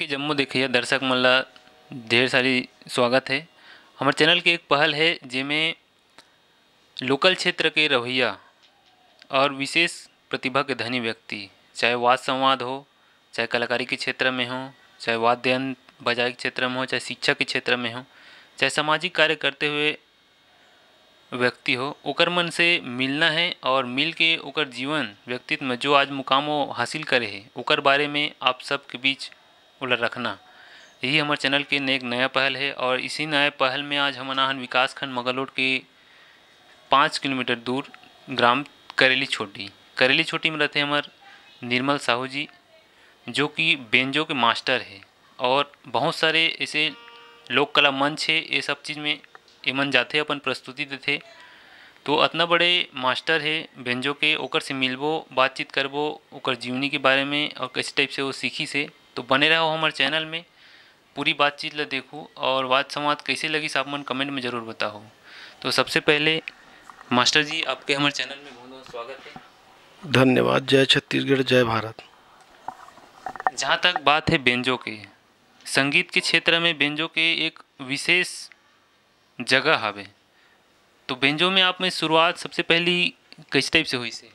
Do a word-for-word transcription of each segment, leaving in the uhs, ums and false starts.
के जम्मो देखइया दर्शक मन ला ढेर सारी स्वागत हे। हमर चैनल के एक पहल हे, जेमे लोकल क्षेत्र के रहइया और विशेष प्रतिभा के धनी व्यक्ति, चाहे वाद संवाद हो, चाहे कलाकारी के क्षेत्र में हो, चाहे वाद्य यंत्र बजाए के क्षेत्र में हो, चाहे शिक्षा के क्षेत्र में हो, चाहे सामाजिक कार्य करते हुए व्यक्ति हो, ओकर मन से मिलना है और मिल के ओकर जीवन व्यक्तित्व में जो आज मुकाम वो हासिल करे हे, ओकर बारे में आप सबके बीच ओला रखना। यही हमर चैनल के ने एक नया पहल है और इसी नया पहल में आज हमन आहन विकासखंड मगरलोड के पाँच किलोमीटर दूर ग्राम करेली छोटी। करेली छोटी में रहते हमर निर्मल साहू जी, जो कि बेंजो के मास्टर है और बहुत सारे ऐसे लोक कला मंच है, ये सब चीज़ में एमन जाथे, अपन प्रस्तुति देथे। तो अतना बड़े मास्टर है बेंजो के, ओकर से मिलबो, बातचीत करबो ओकर जीवनी के बारे में और कैसे टाइप से वो सीखिस हे। तो बने रहो हमर चैनल में, पूरी बातचीत ला देखो और वाद संवाद कैसे लगिस आप मन कमेंट में जरूर बताओ। तो सबसे पहले मास्टर जी, आपके हमर चैनल में बहुत बहुत स्वागत है। धन्यवाद। जय छत्तीसगढ़, जय भारत। जहाँ तक बात है बेंजो के, संगीत के क्षेत्र में बेंजो के एक विशेष जगह हवे, तो बेंजो में आप में शुरुआत सबसे पहली किस टाइप से होइस हे?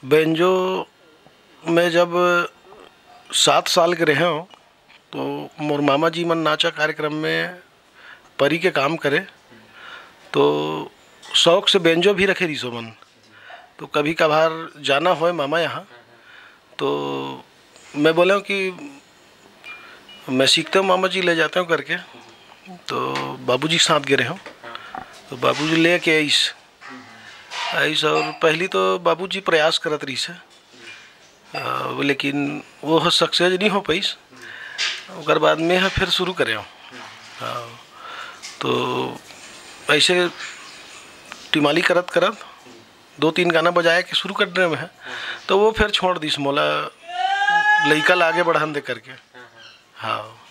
बेंजो में जब सात साल के रहे हो, तो मोर मामा जी मन नाचा कार्यक्रम में परी के काम करे, तो शौक से बेंजो भी रखे रहिस ओमन। तो कभी कभार जाना होए मामा यहाँ, तो मैं बोला कि मैं सीखता हूँ मामा जी, ले जाता हूँ करके। तो बाबूजी के साथ गए रहे हूँ, तो बाबूजी लेके आइस आइस और पहली तो बाबूजी प्रयास करत रहिस हे, अ, लेकिन वो सक्सेस नहीं हो पाइस। ओकर बाद में ह फिर शुरू करे हूँ। हाँ, तो ऐसे टिमाली करत करत दो तीन गाना बजाए के शुरू करने में है, तो वो फिर छोड़ दिस मोला लइका ला आगे बढ़न दे करके। हाँ,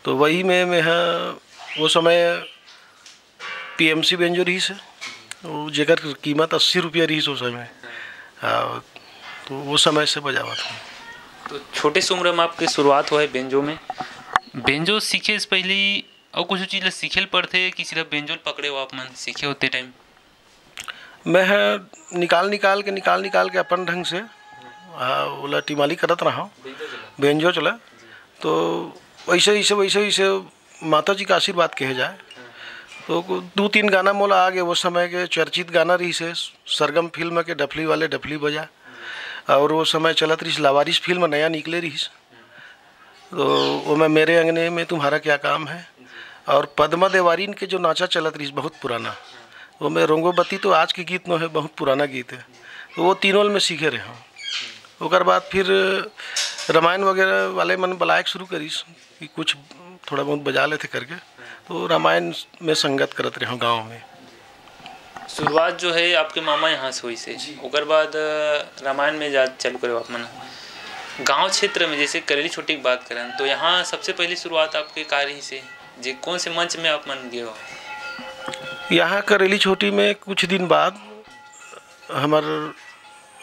तो वही में मैं ह वो समय पीएमसी बेंजो रहिस हे, वो जेकर कीमत अस्सी रुपया रहिस ओ समय। हाँ, तो वो समय से बजावत हूँ। तो छोटे से उम्र में आपके शुरुआत हुआ है बेंजो में? बेंजो सीखे से पहले और कुछ चीज ला सीखे ल पड़थे कि सिर्फ बेंजो ल पकड़े हो आप मन सीखे होते टाइम? मैं ह निकाल निकाल के, निकाल निकाल के अपन ढंग से, आ, ओला टिमाली करत रहा हूँ, बेंजो चला। बेंजो चला। तो वैसे, वैसे, वैसे, वैसे माता जी का आशीर्वाद कहे जाए, तो को-, दो तीन गाना मोला आगे, वो समय के चर्चित गाना रहिस हे, सरगम फिल्म के डफली वाले डफली बजा, और वो समय चलत रहिस लावारिस फिल्म नया निकले रहिस, तो वो में मेरे अंगने में तुम्हारा क्या काम है, और पद्मा देवारिन के जो नाचा चलत रहिस बहुत पुराना, वो में रंगोबती तो आज के गीत नो है, बहुत पुराना गीत है, तो वो तीनों में सीखे रहे हूँ। ओकर बाद फिर रामायण वगैरह वाले मन बलायक शुरू करिस कि कुछ थोड़ा बहुत बजा लेथे करके, तो रामायण में संगत करत रहे गाँव में। शुरुआत जो है आपके मामा यहाँ से हुई से, जी। ओकर बाद, अ, रामायण में जा चालू करे आप मन। गांव क्षेत्र में जैसे करेली छोटी की बात करन, तो यहाँ सबसे पहली शुरुआत आपके का रही से, जे कौन से मंच में आप मन गए हो? यहाँ करेली छोटी में कुछ दिन बाद हमर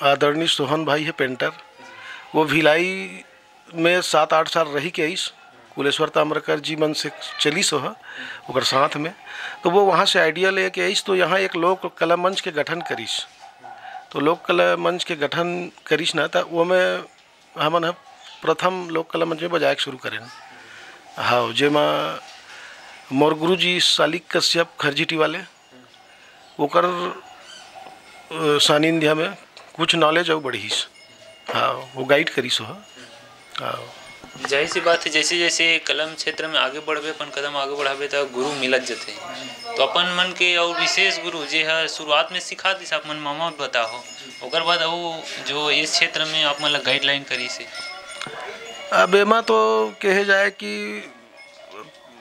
आदरणीय सोहन भाई है पेंटर, वो भिलाई में सात आठ साल रही के आइस, कुलेश्वर ताम्रकर जी मन से चलिस ओह, ओकर साथ में। तो वो वहाँ से आइडिया लेके आइस, तो यहाँ एक लोक कला मंच के गठन करिस। तो लोक कला मंच के गठन करिस ना, त वो में हमन ह प्रथम लोक कला मंच में बजाए के शुरू करेन। हाँ, जेमा मोर गुरु जी सालिक कश्यप खरजीटी वाले, ओकर, अ, सानिध्य में कुछ नॉलेज अउ बढ़िस। हाँ, वो गाइड करिस हो। हाँ। जाहिर सी बात है, जैसे जैसे कलम क्षेत्र में आगे बढ़बे, अपन कदम आगे बढ़ाबे, त गुरु मिलत जथे। तो अपन मन के अउ विशेष गुरु, जे ह शुरुआत में सिखा दिस, आप मन मामा बताहो, ओकर बाद अउ जो इस क्षेत्र में आप मन ला गाइडलाइन करिस हे। अब एमा तो कहे जाए कि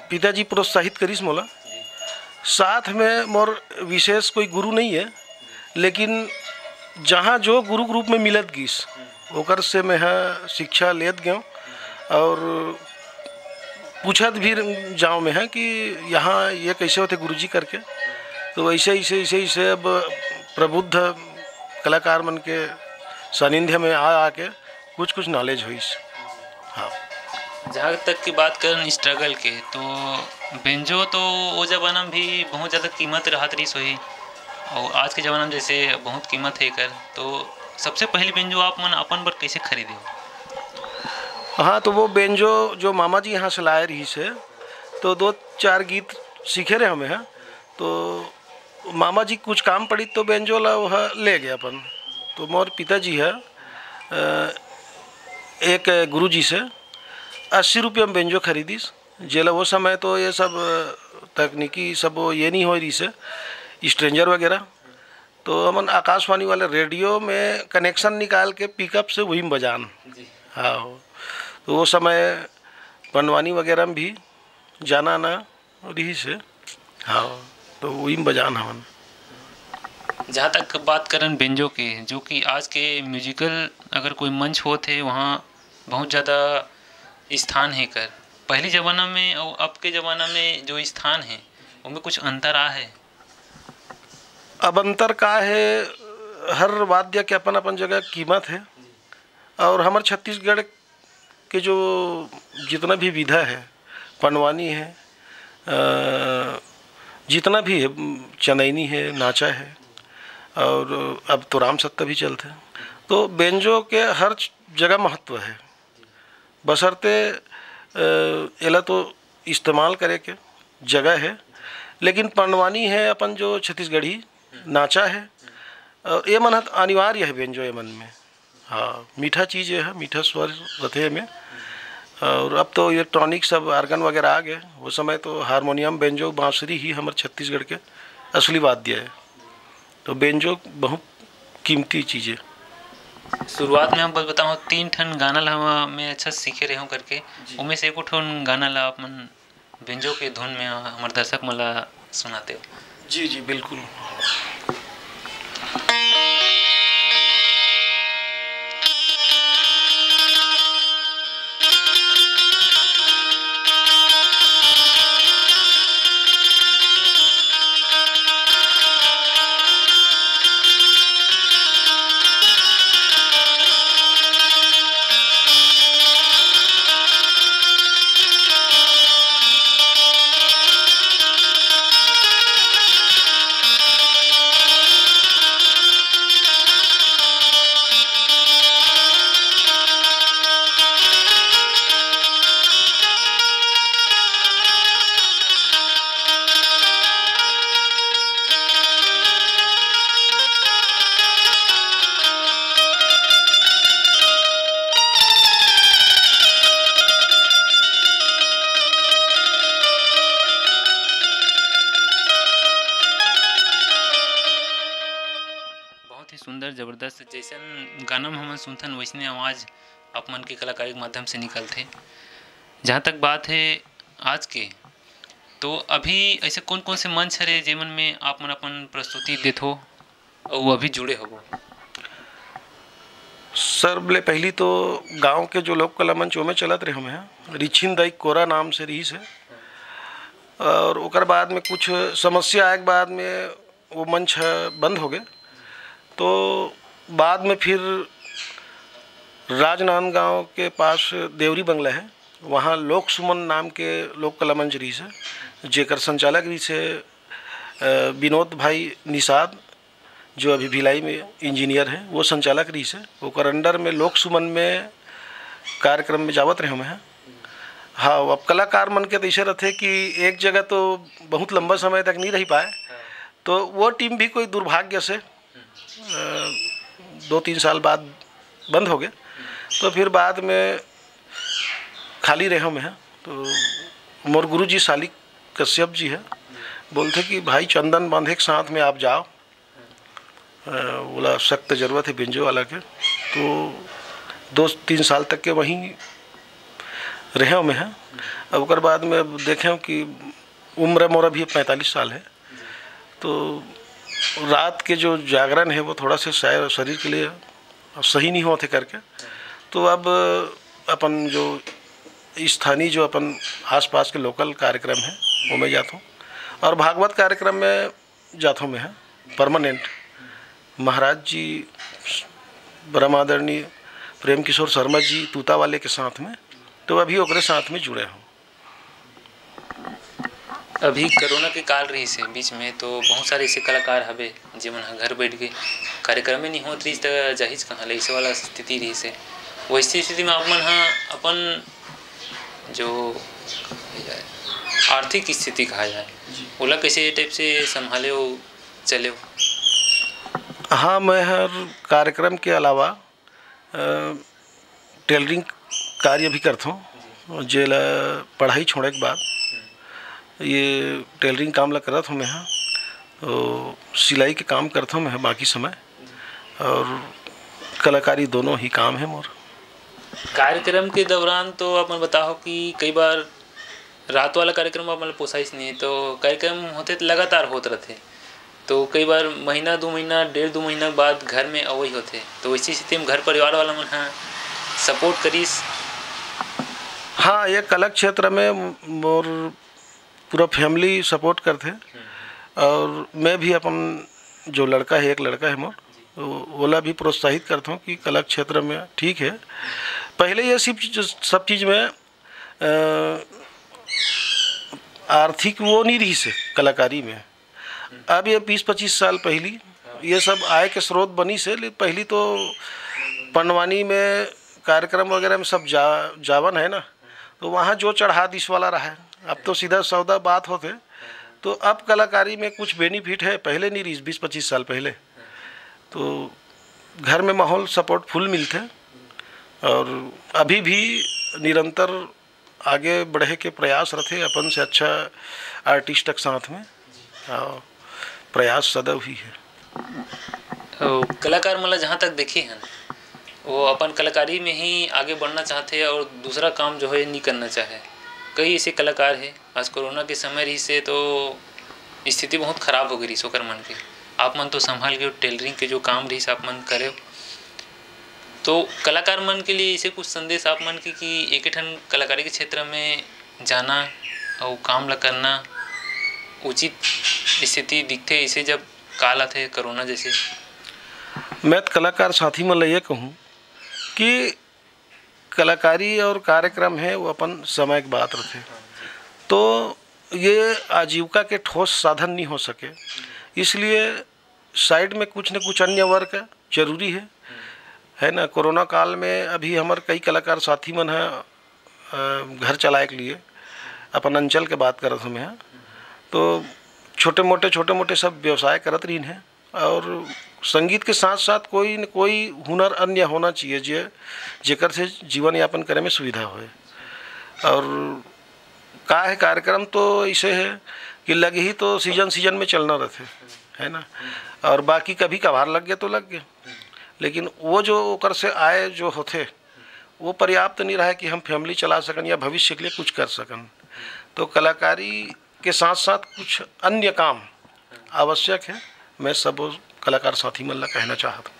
पिताजी प्रोत्साहित करिस मोला। साथ में मोर विशेष कोई गुरु नहीं है, लेकिन जहाँ जो गुरु के रूप में मिलत गिस, ओकर से मैं ह शिक्षा लेत गयो और पूछत भी जाओ मैं ह कि यहाँ ये कैसे होते गुरुजी करके। तो ऐसे, ऐसे, ऐसे, ऐसे अब प्रबुद्ध कलाकार मन के सानिध्य में आ, आ के कुछ, कुछ नॉलेज होइस। हाँ। जहाँ तक की बात करन स्ट्रगल के, तो बेंजो तो वो जमाना में भी बहुत ज़्यादा कीमत रहत रहिस होही, और आज के ज़माना में जैसे बहुत कीमत है एकर, तो सबसे पहली बेंजो आप मन अपन बर कैसे खरीदे हो? हाँ, तो वो बेंजो जो मामा जी यहाँ से लाए रहिस हे, तो दो चार गीत सीखे रहे हमें हैं। तो मामा जी कुछ काम पड़ी तो बेंजो ला वह ले गए अपन। तो मोर पिताजी है, अ, एक गुरुजी से अस्सी रुपया में बेंजो खरीदिस, जेला वो समय तो ये सब, अ, तकनीकी सब वो ये नहीं हो रही से, स्ट्रेंजर वगैरह। तो हमन आकाशवाणी वाले रेडियो में कनेक्शन निकाल के पिकअप से वही में बजान। जी। हाँ, तो वो समय पंडवानी वगैरह में भी जाना आना रही से। हाँ, तो वही में बजान हमन। जहाँ तक बात करन बेंजो के, जो कि आज के म्यूजिकल अगर कोई मंच होत हे, वहाँ बहुत ज़्यादा स्थान हे कर। पहली ज़माना में और अब के ज़माना में जो स्थान हे, ओमे कुछ अंतर आ हे? अब अंतर का हे, हर वाद्य के अपन-अपन जगह कीमत हे। और हमर छत्तीसगढ़ के जो जितना भी विधा है, पंडवानी है, अ, जितना भी है, चनैनी है, नाचा है, और अब तो राम सत्ता भी चलते हैं, तो बेंजो के हर जगह महत्व है। बशर्ते, अ, एला तो इस्तेमाल करे के जगह है, लेकिन पंडवानी है अपन जो छत्तीसगढ़ी नाचा है, अ, ये मन ह अनिवार्य है बेंजो ये मन में। हाँ, मीठा चीज़ ये है, मीठा स्वर रथे में। और अब तो इलेक्ट्रॉनिक सब ऑर्गन वगैरह आ गए, वो समय तो हारमोनियम, बेंजो, बांसुरी ही हमर छत्तीसगढ़ के असली वाद्य है। तो बेंजो बहुत कीमती चीज़ है। शुरुआत में हम बस बताऊँ, तीन ठन गाना ला हम, मैं अच्छा सीखे रहे हूँ करके, जी। उनमें से एको ठन गाना ला आप मन बेंजो के धुन में हमर दर्शक मन ला सुनाते हो। जी, जी, बिल्कुल। बहुत ही सुंदर, जबरदस्त। जैसन गाना में हमन सुनथन, वैसने आवाज़ आप मन के कलाकारी के माध्यम से निकलथे। जहाँ तक बात है आज के, तो अभी ऐसे कौन-कौन से मंच हरे, जेमन में आप मन अपन प्रस्तुति देथो अउ अभी जुड़े हवो? सबले पहली तो गांव के जो लोक कला मंच, ओमे चलत रहे हमें, रिछिन दाई कोरा नाम से रहिस हे। और ओकर बाद में कुछ समस्या आए के बाद में वो मंच ह बंद हो गए। तो बाद में फिर राजनांदगांव के पास देवरी बंगला है, वहाँ लोक सुमन नाम के लोक कला मंच रहिस हे, जेकर संचालक रहिस हे, अ, विनोद भाई निषाद, जो अभी भिलाई में इंजीनियर है, वो संचालक रहिस हे। ओकर अंडर में लोक सुमन में कार्यक्रम में जावत रहे हमें हैं। हाँ, अब कलाकार मन के तो ऐसे रहते कि एक जगह तो बहुत लंबा समय तक नहीं रह पाए, तो वो टीम भी कोई दुर्भाग्य से, अ, दो तीन साल बाद बंद हो गए। तो फिर बाद में खाली रहे हमें हैं, तो मोर गुरु जी सालिक कश्यप जी है, बोलते कि भाई, चंदन बांधे के साथ में आप जाओ, अ, बोला, सख्त जरूरत है बेंजो वाला के। तो दो तीन साल तक के वहीं रहे हमें हैं। अब ओकर बाद में अब देखे कि उम्र मोर अभी पैंतालीस साल है, तो रात के जो जागरण है वो थोड़ा सा शायद शरीर के लिए सही नहीं होते करके, तो अब अपन जो स्थानीय, जो अपन आसपास के लोकल कार्यक्रम है, वो मैं जाता हूँ। और भागवत कार्यक्रम में जाता हूँ मैं, परमानेंट। महाराज जी, परम आदरणीय प्रेम किशोर शर्मा जी तूता वाले के साथ में, तो अभी ओकरे साथ में जुड़े हूँ। अभी कोरोना के काल रहिस हे बीच में, तो बहुत सारे ऐसे कलाकार हवे, जेमन ह घर बैठ के कार्यक्रम में नहीं होत रहिस, त जाहिच कहाँ ले, ऐसे वाला स्थिति रहिस हे। वैसी स्थिति में आप मन ह अपन जो आर्थिक स्थिति कहा जाए, जी। ओला कैसे टाइप से संभाले हो, चले हो? हाँ, मैं हर कार्यक्रम के अलावा, अ, टेलरिंग कार्य भी करत हूँ, जी। जेला पढ़ाई छोड़े के बाद हम्म। ये टेलरिंग काम ला करत हूँ मैं, हाँ। तो सिलाई के काम करत हूँ मैं बाकी समय, जी। और कलाकारी दोनों ही काम है मोर। कार्यक्रम के दौरान तो आप मन बताओ कि कई बार रात वाला कार्यक्रम आप मन ल पोसाइस नहीं, तो कार्यक्रम होथे त लगातार होत रथे, तो कई बार महीना, दू महीना, डेढ़ दू महीना बाद घर में अवई होथे, तो वैसी स्थिति में घर परिवार वाला मन ह सपोर्ट करिस? हाँ, ये कला क्षेत्र में मोर पूरा फैमिली सपोर्ट करथे, हम्म। और मैं भी अपन जो लड़का है, एक लड़का है मोर, जी। वो, ओला भी प्रोत्साहित करता हूँ कि कला क्षेत्र में ठीक है। पहले ये सब चीज, सब चीज में, अ, आर्थिक वो नहीं रहिस हे कलाकारी में। अब ये बीस पच्चीस साल पहली ये सब आय के स्रोत बनिस हे, लेकिन पहली तो पंडवानी में कार्यक्रम वगैरह में सब जा-, जावन है ना, तो वहाँ जो चढ़ा दिस वाला रहा है। अब तो सीधा सौदा बात होथे। तो अब कलाकारी में कुछ बेनिफिट है, पहले नहीं रहिस, बीस पच्चीस साल पहले। तो घर में माहौल सपोर्ट फुल मिलथे, और अभी भी निरंतर आगे बढ़े के प्रयास रथे अपन से अच्छा आर्टिस्ट के साथ में। हाँ, प्रयास सदैव ही है। अउ कलाकार मन ला जहाँ तक देखे हन, वो अपन कलाकारी में ही आगे बढ़ना चाहथे और दूसरा काम जो है, नहीं करना चाहे। कई ऐसे कलाकार हे, आज कोरोना के समय रहिस हे, तो स्थिति बहुत खराब हो गई रहिस ओकर मन के। आप मन तो संभाल के टेलरिंग के जो काम रहिस, आप मन करे। तो कलाकार मन के लिए ऐसे कुछ संदेश आप मन के कि एक ठन कलाकारी के क्षेत्र में जाना अउ काम ला करना उचित स्थिति दिखथे, इसे जब काल आथे कोरोना जैसे? मैं तो कलाकार साथी मन ला ये कहूँ कि कलाकारी और कार्यक्रम है, वो अपन समय के बात रथे। तो ये आजीविका के ठोस साधन नहीं हो सके, इसलिए साइड में कुछ न कुछ अन्य वर्क जरूरी है, है ना? कोरोना काल में अभी हमर कई कलाकार साथी मन ह, अ, घर चलाए के लिए अपन अंचल के बात करत हूँ मैं, तो छोटे मोटे, छोटे मोटे सब व्यवसाय करत रहिन है। और संगीत के साथ साथ कोई न कोई हुनर अन्य होना चाहिए, जे, जेकर से जीवन यापन करे में सुविधा होए। और का है, कार्यक्रम तो ऐसे है कि लगे ही तो सीजन, सीजन में चलना रहते, है ना? और बाकी कभी कभार लग गए तो लग गए, लेकिन वो जो ओकर से आय जो होथे, वो पर्याप्त नहीं रहा है कि हम फैमिली चला सकन या भविष्य के लिए कुछ कर सकन। तो कलाकारी के साथ साथ कुछ अन्य काम आवश्यक है, मैं सब कलाकार साथी मन ला कहना चाहत हूँ।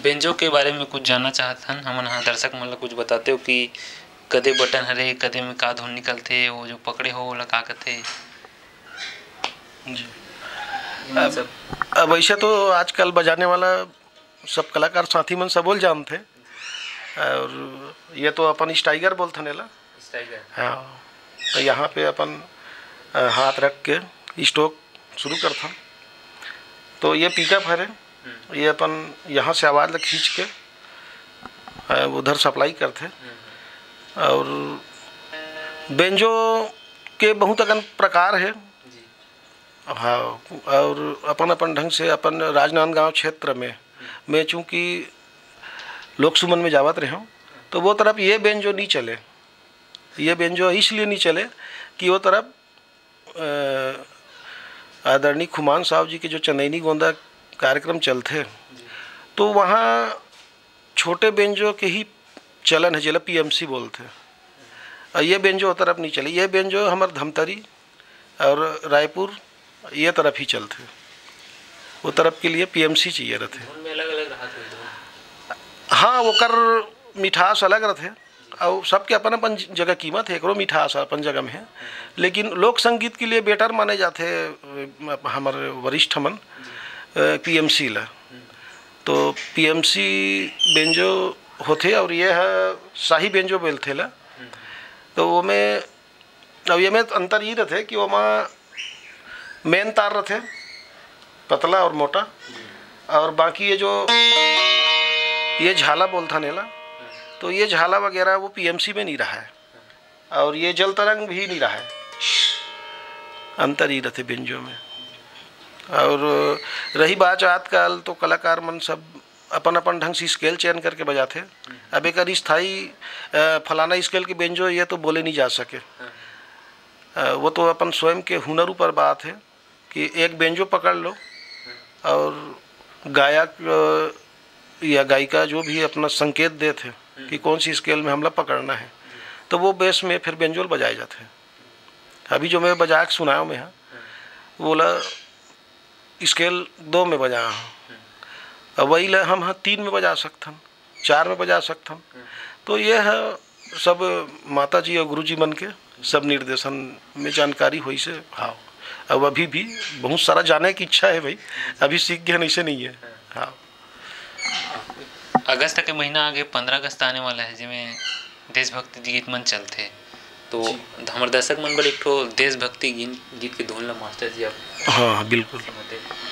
बेंजो के बारे में कुछ जानना चाहत हन, हमन ह दर्शक मन ला कुछ बताते हो कि कदे बटन हरे, कदे में का धुन निकलथे, वो जो पकड़े हो, ओला का कथे? जी। अब, अब ऐसे तो आजकल बजाने वाला सब कलाकार साथी मन सब बोल जानथे, और ये तो अपन स्टाइगर बोलथन एला। स्टाइगर। हाँ, तो यहाँ पे अपन, अ, हाथ रख के स्ट्रोक शुरू करथन। तो ये पिकअप हरे, हम्म। ये अपन यहाँ से आवाज़ ला खींच के, अ, उधर सप्लाई करथे। हम्म। और बेंजो के बहुत अकन प्रकार है। जी। हाँ, और अपन अपन ढंग से अपन राजनांदगांव क्षेत्र में, मैं चूँकि लोक सुमन में जावत रहे हूँ, तो वो तरफ ये बेंजो नहीं चले। ये बेंजो इसलिए नहीं चले कि वो तरफ, अ, आदरणीय खुमान साहब जी के जो चंदैनी गोंदा कार्यक्रम चलथे, तो वहाँ छोटे बेंजो के ही चलन है, जेला पीएमसी बोलथे। और ये बेंजो वो तरफ नहीं चले। ये बेंजो हमर धमतरी और रायपुर ये तरफ ही चलथे। वो तरफ के लिए पीएमसी चाहिए रहथे। धुन में अलग-अलग रहत होही धुन। हाँ, ओकर मिठास अलग रहथे। और सबके अपन-अपन जगह कीमत है, एकरो मिठास अपन जगह में है। लेकिन लोक संगीत के लिए बेटर माने जाथे, अ, हमर वरिष्ठ मन, अ, पीएमसी ला। तो पीएमसी बेंजो होथे और ये ह शाही बेंजो बोलथे ला। तो ओमे, अब ये में अंतर ये रथे कि ओमा मेन तार रथे, पतला और मोटा, और बाकी ये जो, ये झाला बोलथन एला, तो ये झाला वगैरह वो पीएमसी में नहीं रहा है, और ये जल तरंग भी नहीं रहा है। अंतर ये रथे बेंजो में। और रही बात आजकल, तो कलाकार मन सब अपन अपन ढंग से स्केल चयन करके बजाथे। अब एक स्थाई, अ, फलाना स्केल के बेंजो ये तो बोले नहीं जा सके। अ, वो तो अपन स्वयं के हुनर ऊपर बात है कि एक बेंजो पकड़ लो और गायक, अ, या गायिका जो भी अपना संकेत देत है कि कौन सी स्केल में हमला पकड़ना है, तो वो बेस में फिर बेंजो ल बजाए जाथे। अभी जो मैं बजा के सुनायो मैं हा, वो ला स्केल दो में बजाया हूँ। अब वही ला हम हा तीन में बजा सकथन, चार में बजा सकथन। तो ये है सब माता जी और गुरु जी मन के सब निर्देशन में जानकारी होइसे। हाँ, अब अभी भी बहुत सारा जाने की इच्छा है भाई, अभी सीख गए, ऐसे नहीं है। हाँ। अगस्त के महीना आगे, पंद्रह अगस्त आने वाला है, जिसमें देशभक्ति गीत मन चलथे, तो जी। हमर दर्शक मन बर एक ठो देशभक्ति गीत, गीत के धुन ला मास्टर जी आप हाँ, हाँ, बिल्कुल। सुनाते।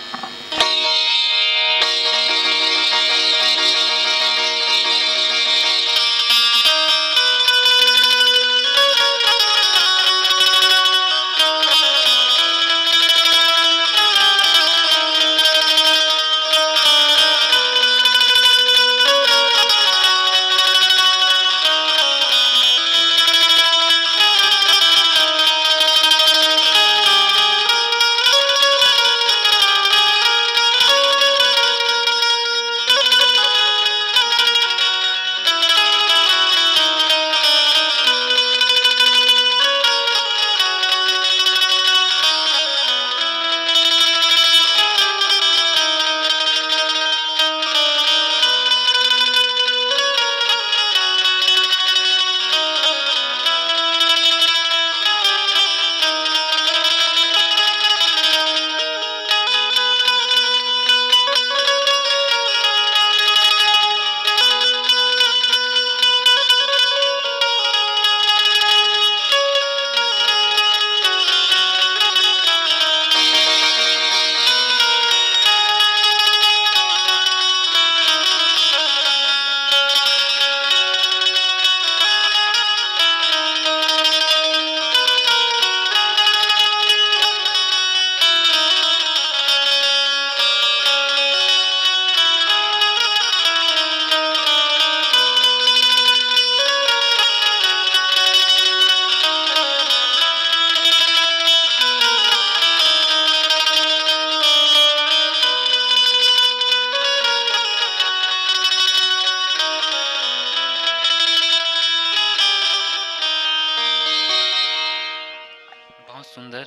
बहुत सुंदर।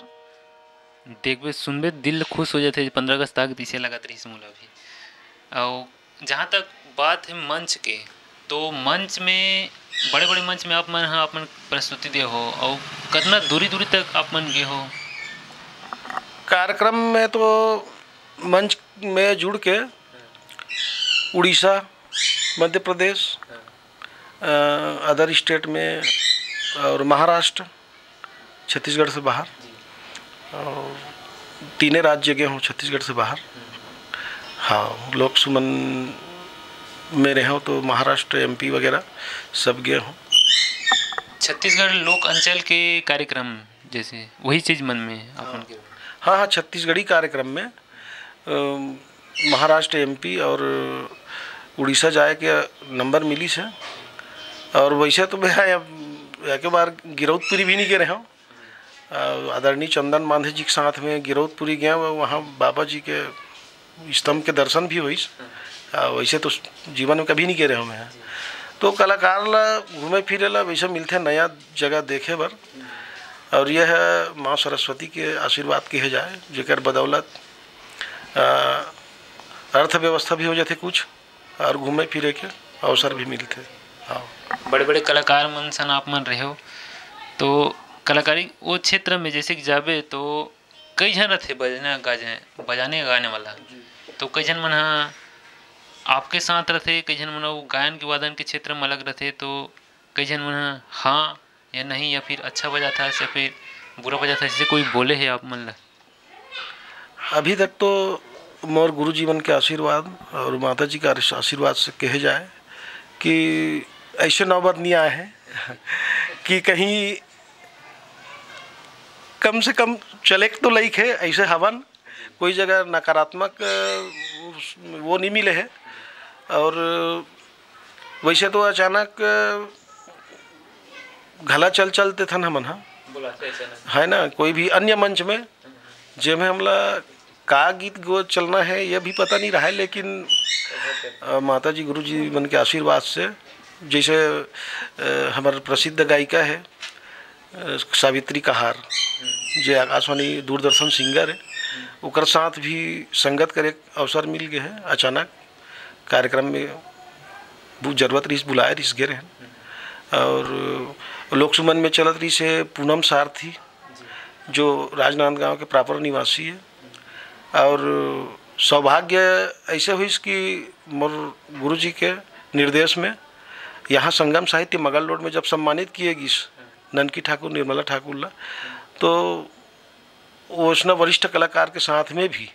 देखबे, सुनबे, दिल खुश हो जाथे। पंद्रह अगस्त तक तइसे लगत रहिस मोला भी। अउ जहाँ तक बात है मंच के, तो मंच में, बड़े-बड़े मंच में आप मन ह अपन प्रस्तुति दे हो, अउ कतना दूरी-दूरी तक आप मन गे हो? कार्यक्रम में तो मंच में जुड़ के उड़ीसा, मध्य प्रदेश, अ, अदर स्टेट में और महाराष्ट्र, छत्तीसगढ़ से बाहर, जी। और तीने राज्य गए हूँ छत्तीसगढ़ से बाहर। हम्म। हाँ, लोक सुमन में रहे हूँ तो महाराष्ट्र, एमपी वगैरह सब गए हूँ। छत्तीसगढ़ लोक अंचल के कार्यक्रम जैसे वही चीज मन में अपन हाँ। के? हाँ, हाँ, छत्तीसगढ़ी कार्यक्रम में, अम, महाराष्ट्र, एमपी और उड़ीसा जाए के नंबर मिलिस हे। और वैसे तो मैं अब एक बार गिरौदपुरी भी नहीं गे रहेंव। अ, आदरणीय चंदन मांझी जी के साथ में गिरौदपुरी गए, वहाँ बाबा जी के स्तंभ के दर्शन भी होइस। अ, वैसे तो जीवन में कभी नहीं गे रहेंव मैं। तो कलाकार ला घूमे फिरे ला वैसे मिलथे नया जगह देखे बर। और यह है माँ सरस्वती के आशीर्वाद किहे जाए, जेकर बदौलत, अ, अर्थव्यवस्था भी हो जाथे कुछ और घूमे फिरे के अवसर भी मिलथे। हाँ। बड़े-बड़े कलाकार मन सन आप मन रहे हो, तो कलाकारी वो क्षेत्र में जैसे कि जाबे तो कई झन रथे बजना गाजे, बजाने गाने वाला। जी। तो कई झन मन ह आपके साथ रथे, कई झन मन वो गायन के वादन के क्षेत्र में अलग रथे, तो कई झन मन ह हाँ या नहीं, या फिर अच्छा बजाथस या फिर बुरा बजाथस, ऐसे कोई बोले हे आप मन ला? अभी तक तो मोर गुरु जी मन के आशीर्वाद और माता जी के आशीर्वाद से कहे जाए कि ऐसे नौबत नहीं आए हैं कि कहीं कम से कम चले तो लइक है, ऐसे हवन, कोई जगह नकारात्मक, अ, वो नहीं मिले है। और वैसे तो अचानक, अ, घला चल चलते थन हमन, हाँ, है ना, कोई भी अन्य मंच में, जेमे हमला का गीत गो चलना है, ये भी पता नहीं रहा है, लेकिन, अ, माता जी, गुरु जी मन के आशीर्वाद से, जैसे, अ, हमार प्रसिद्ध गायिका है, अ, सावित्री कहार, जे आकाशवाणी दूरदर्शन सिंगर है, ओकर साथ भी संगत करे के अवसर मिल गए है अचानक। कार्यक्रम में बु-, जरूरत रहिस, बुलाए रहिस, गे रहन। और लोक सुमन में चलत रहिस है पूनम सारथी, जो राजनांदगांव के प्रॉपर निवासी है। और सौभाग्य ऐसे हुई कि मोर गुरु जी के निर्देश में यहाँ संगम साहित्य मगल रोड में जब सम्मानित किए गिस ननकी ठाकुर, निर्मला ठाकुर ला, तो वो उसने वरिष्ठ कलाकार के साथ में भी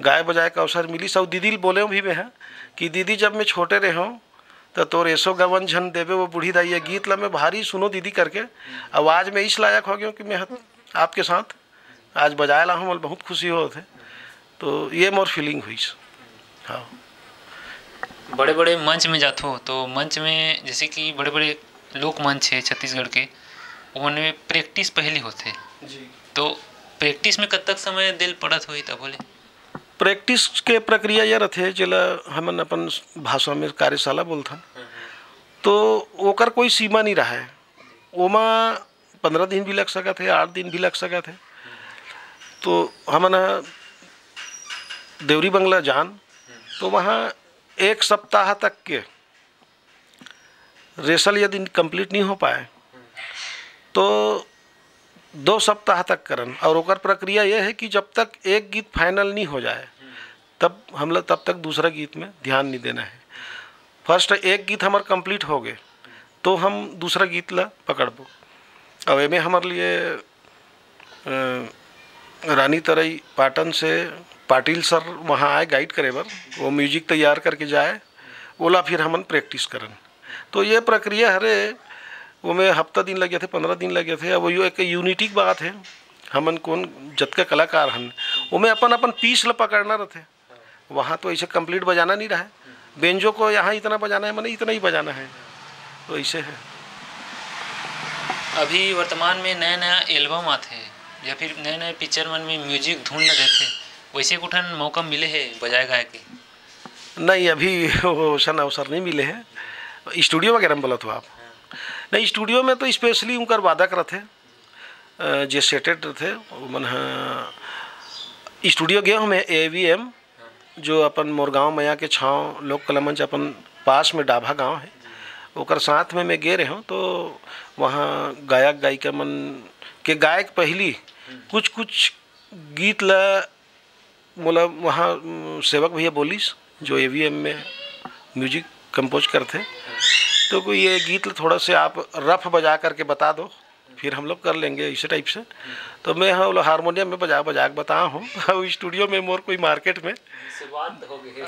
गाय बजाए का अवसर मिलिस। और दीदी ल बोले भी मैं है कि दीदी, जब मैं छोटे रहे हूँ तो तोर एसो गवन झन देवे वो बूढ़ी दाई, ये गीत ला मैं भारी सुनो दीदी करके, आवाज में इस लायक हो गया कि मैं आपके साथ आज बजाए ला हूँ, मोला बहुत खुशी होत है। तो ये मोर फीलिंग हुई। हाँ। बड़े-बड़े मंच में जाथो, तो मंच में जैसे कि बड़े-बड़े लोक मंच है छत्तीसगढ़ के, ओमन में प्रैक्टिस पहली होथे। जी। तो प्रैक्टिस में कतक समय देल पड़त होही तब बोले? प्रैक्टिस के प्रक्रिया ये रथे, जेला हमन अपन भाषा में कार्यशाला बोलथन। हम्म, हम्म। तो ओकर कोई सीमा नहीं रहा है। ओमा पंद्रह दिन भी लग सकत है, आठ दिन भी लग सकत है। तो हमन ह देवरी बंगला जान, तो वहाँ एक सप्ताह तक के रेसल यदि कंप्लीट नहीं हो पाए, तो दो सप्ताह तक करन। और ओकर प्रक्रिया ये है कि जब तक एक गीत फाइनल नहीं हो जाए, तब हम लोग तब तक दूसरा गीत में ध्यान नहीं देना है। फर्स्ट एक गीत हमार कंप्लीट हो गए, तो हम दूसरा गीत ला पकड़बो। अब एमे हमारे लिए, अ, रानी तरई पाटन से पाटिल सर वहाँ आए गाइड करे बर, वो म्यूजिक तैयार करके जाए, ओला फिर हमन प्रैक्टिस करन। तो ये प्रक्रिया हरे, ओमे हफ्ता दिन लगे थे, पंद्रह दिन लगे थे। अब वो एक यूनिटी की बात है, हमन कौन जतका कलाकार हन, ओमे अपन अपन पीस ला पकड़ना रहते। वहाँ तो ऐसे कंप्लीट बजाना नहीं रहा है, बेंजो को यहाँ इतना बजाना है, मैंने इतना ही बजाना है, तो ऐसे है। अभी वर्तमान में नया नया एल्बम आते हैं या फिर नए नए पिक्चर मन में म्यूजिक धुन न देते, वैसे कुठन मौका मिले है बजाए गाए के? नहीं, अभी वो अवसर अवसर नहीं मिले हैं। स्टूडियो वगैरह में बोला तो आप? नहीं, स्टूडियो में तो स्पेशली उनकर वादक रहते, अ, जे सेटेड रहते, वो मन ह स्टूडियो गए हूँ मैं, ए वी एम, जो अपन मोरगांव मया के छांव लोक कला मंच अपन पास में डाभा गांव है, ओकर साथ में मैं गे रहे हूँ। तो वहाँ गायक गायिका मन के गायक पहली कुछ कुछ गीत ला मोला वहाँ, उम, सेवक भैया बोलिस, जो ए वी एम में म्यूजिक कंपोज करते, तो कोई ये गीत ला थोड़ा से आप रफ बजा करके बता दो, फिर हम लोग कर लेंगे, इसी टाइप से। तो मैं, हाँ, वो हारमोनियम में बजा बजा के बता हूँ। अब स्टूडियो में मोर कोई मार्केट में शुरुआत हो गई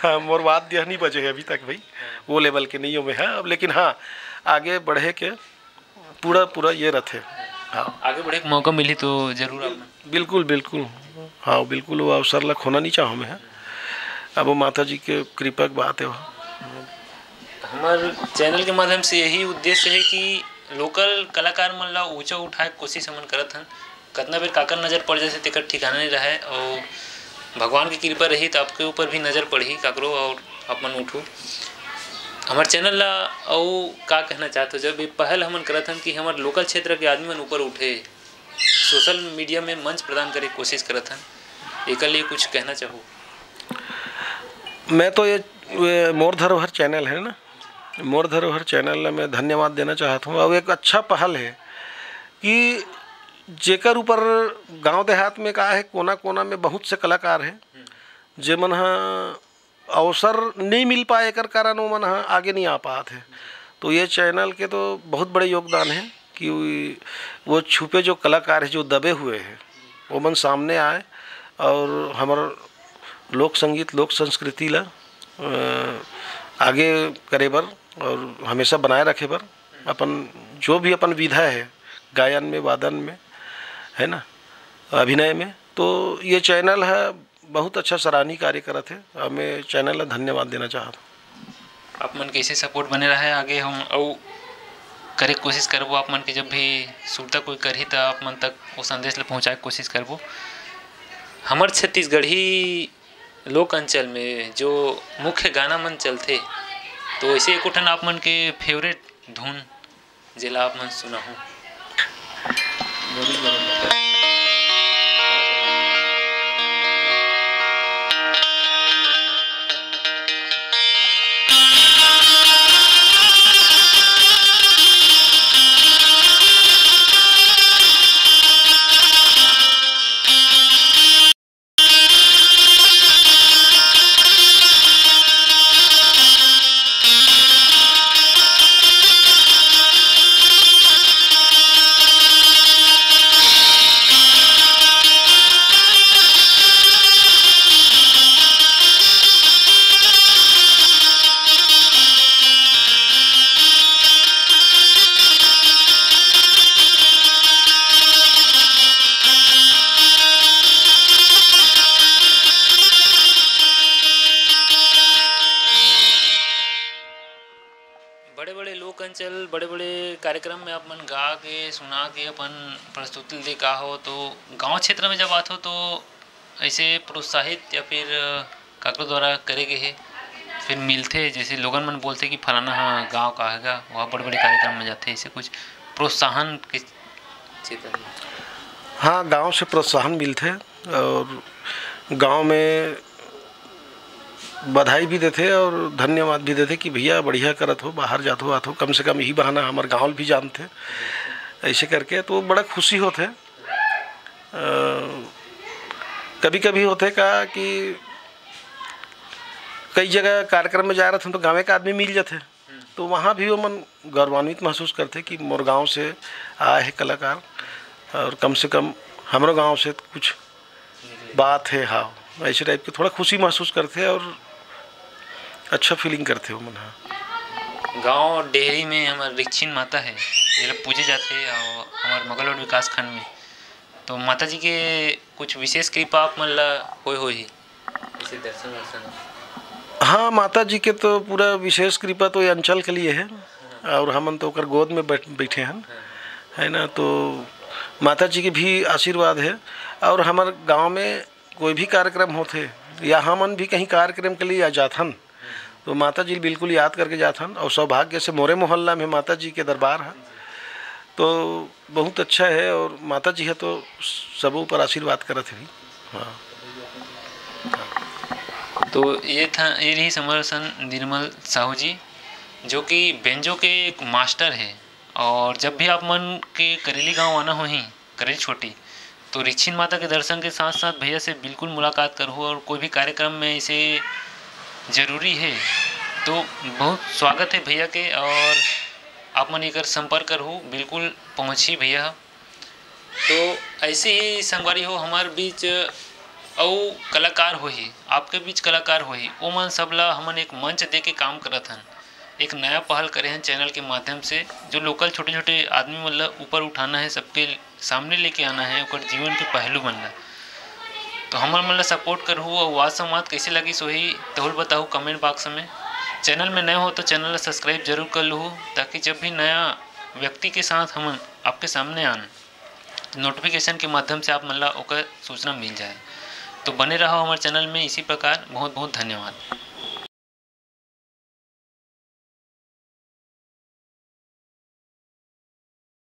है। मोर वाद्य नहीं बजे है अभी तक भाई, वो लेवल के नहीं हो मैं, हाँ। अब लेकिन हाँ, आगे बढ़े के पूरा पूरा ये रहते। हाँ। आगे बढ़े के मौका मिली तो जरूर आप। बिल्कुल, बिल्कुल। हाँ, बिल्कुल, वो अवसर ला खोना नहीं चाहूँ मैं। अब वो माता जी के कृपा के बात है वो। हमार चैनल के माध्यम से यही उद्देश्य है कि लोकल कलाकार मन ला ऊंचा उठाए के कोशिश हमन करत हन। कतना बेर काकर नजर पड़ जाथे, तेकर ठिकाना नहीं रहे, और भगवान की कृपा रही तो आपके ऊपर भी नजर पड़ही काकरो, और आप मन उठू। हमार चैनल ला अउ का कहना चाहत हो, जब ये पहल हमन करत हन कि हमार लोकल क्षेत्र के आदमी मन ऊपर उठे, सोशल मीडिया में मंच प्रदान करे के कोशिश करत हन, एकर लिए कुछ कहना चाहू? मैं तो ये, ये मोर धरोहर चैनल है ना, मोर धरोहर चैनल ला मैं धन्यवाद देना चाहत हूँ। और एक अच्छा पहल है कि जेकर ऊपर गांव देहात में का है, कोना कोना में बहुत से कलाकार हैं, जेमन ह अवसर नहीं मिल पाए, एकर कारण ओमन ह आगे नहीं आ पात हे। तो ये चैनल के तो बहुत बड़े योगदान है कि वो छुपे जो कलाकार है, जो दबे हुए हैं, ओमन सामने आए और हमर लोक संगीत, लोक संस्कृति ला, अ, आगे करे बर और हमेशा बनाए रखे बर अपन जो भी अपन विधा है, गायन में, वादन में, है ना, अभिनय में, तो ये चैनल है बहुत अच्छा सराहनीय कार्य करत हे। हमें चैनल ला धन्यवाद देना चाहत हूँ। आप मन के ऐसे सपोर्ट बने रहे, आगे हम अउ करे के कोशिश करबो। आप मन के जब भी सुरता कोई करही, त आप मन तक वो संदेश ला पहुँचाए के कोशिश करबो। हमर छत्तीसगढ़ी लोक अंचल में जो मुख्य गाना मन चलथे, तो ऐसे एको ठन आप मन के फेवरेट धुन, जेला आप मन सुनाहू। बड़े-बड़े लोक अंचल, बड़े-बड़े कार्यक्रम में आप मन गा के, सुना के अपन प्रस्तुति दे का हो, तो गाँव क्षेत्र में जब आथो, तो ऐसे प्रोत्साहित या फिर काकरो द्वारा करे गे हे, फिर मिलथे, जैसे लोगन मन बोलथे कि फलाना ह गाँव का हे गा, वह बड़े-बड़े कार्यक्रम में जाथे, ऐसे कुछ प्रोत्साहन के चेतन। हाँ, गाँव से प्रोत्साहन मिलथे और गाँव में बधाई भी देथे और धन्यवाद भी देथे कि भैया बढ़िया करत हो, बाहर जात हो, आत हो, कम से कम यही बहाना हमर गाँव भी जानथे। ऐसे करके तो बड़ा खुशी होथे। अ, कभी-कभी होथे का कि कई जगह कार्यक्रम में जाए रहिथन तो गाँवे के आदमी मिल जाथे, हम्म। तो वहाँ भी ओमन गौरवान्वित महसूस करथे कि मोर गाँव से आए हे कलाकार और कम से कम हमरो गाँव से कुछ निकले। बात हे, हाँ, ऐसे टाइप के थोड़ा खुशी महसूस करथे और अच्छा फीलिंग करथे ओमन ह। गाँव डेहरी में हमर रिक्छिन माता हे, जेला पूजे जाथे और हमर मगलरोड विकास खंड में। तो माता जी के कुछ विशेष कृपा आप मन ला होय होही, जैसे दर्शन वर्शन? हाँ, माता जी के तो पूरा विशेष कृपा तो ये अंचल के लिए है, हाँ। और हमन तो ओकर गोद में बैठ-, बैठे हैं, हाँ। है ना? तो माता जी के भी आशीर्वाद है। और हमर गांव में कोई भी कार्यक्रम होथे या हमन भी कहीं कार्यक्रम के लिए या जाथन, तो माता जी बिल्कुल याद करके जाथन। और सौभाग्य से मोरे मोहल्ला में माता जी के दरबार है, तो बहुत अच्छा है। और माता जी है तो सबो ऊपर आशीर्वाद करत है। हाँ। तो ये था, ये रही समरसन निर्मल साहू जी, जो कि बेंजो के एक मास्टर है। और जब भी आप मन के करेली गांव आना होही, करेली छोटी, तो रिक्छिन माता के दर्शन के साथ साथ भैया से बिल्कुल मुलाकात करहू। और कोई भी कार्यक्रम में ऐसे जरूरी है तो बहुत स्वागत है भैया के। और आप मन एकर संपर्क करहू, बिल्कुल पहुँची भैया। तो ऐसे ही संगवारी हो, हमारे बीच अउ कलाकार होही, आपके बीच कलाकार होही, ओमन सब ला हमन एक मंच दे के काम करत हन। एक नया पहल करे हन चैनल के माध्यम से, जो लोकल छोटे-छोटे आदमी मन ला ऊपर उठाना है, सबके सामने लेके आना है, ओकर जीवन के पहलू मन ला। तो हमर मन ला सपोर्ट करहू, अउ आज संवाद कैसे लगिस होही, तहुल बताहू कमेंट बॉक्स में। चैनल में नए हो तो चैनल ला सब्सक्राइब जरूर कर लूहू, ताकि जब भी नया व्यक्ति के साथ हमन आपके सामने आन, नोटिफिकेशन के माध्यम से आप मन ला ओकर सूचना मिल जाए। तो बने रहो हमारे चैनल में इसी प्रकार। बहुत बहुत धन्यवाद।